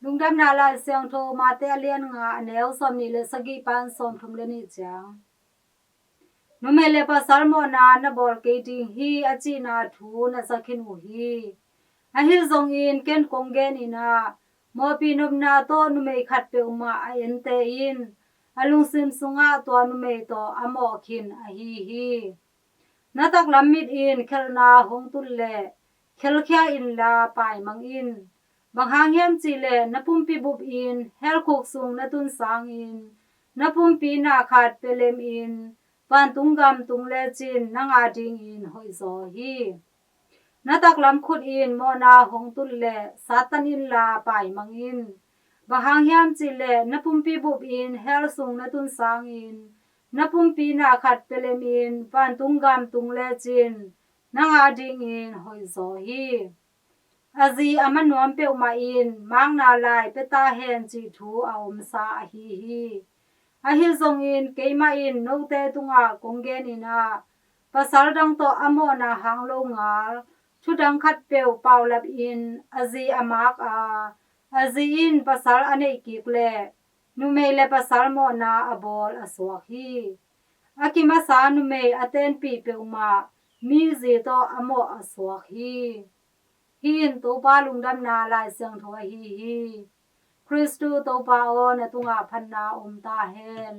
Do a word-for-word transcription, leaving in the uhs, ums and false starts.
Lungdamna Lai Siangtho Mate a lian nga, a neu sawmnih le sagih pan sawmthum le nih ciang. Numei le pasal mawhna na bawl kei ding hi, a cihna thu na za khin uh hi. Ahi zongin ken kong genin ah, mawhpi nopna tawh numei khat peuhmah a ente in a lungsim sungah tua numei tawh a mawh khin ahi hi. Na taklam mit in khelhna hong tut leh khelkhia inla paimang in. Bang hang hiam cihleh na pumpi bup in hell khuk sung na tun sangin na pumpi na khat pia lem in vantung gam tung lecin nang a dingin hoihzaw hi. Na taklam khut in mawhna hong tut leh sat tan inla paimang in. Bang hang hiam cihleh na pumpi bup in hell sung na tun sangin na pumpi na khat pia lem in vantung gam tung lecin nang a dingin hoihzaw hi. A zi a ma nuam peuhmah in makna lai pia ta hen cih thu a omsa ahi hi. Ahi zongin keimah in note tungah kong genin ah, pasal dang tawh a mawhna hang lo ngal thu dang khat peuh paulap in a zi a mak a, a zi in pasal a neih kik leh numei le pasal mawhna a bawl a suak hi. A kimasa numei a tenpih peuhmah mi zi tawh a mawh a suak hi. Hih in Topa Lungdamna Lai Siangtho ahi hi. Khristu Topa aw, na tungah phatna om ta hen.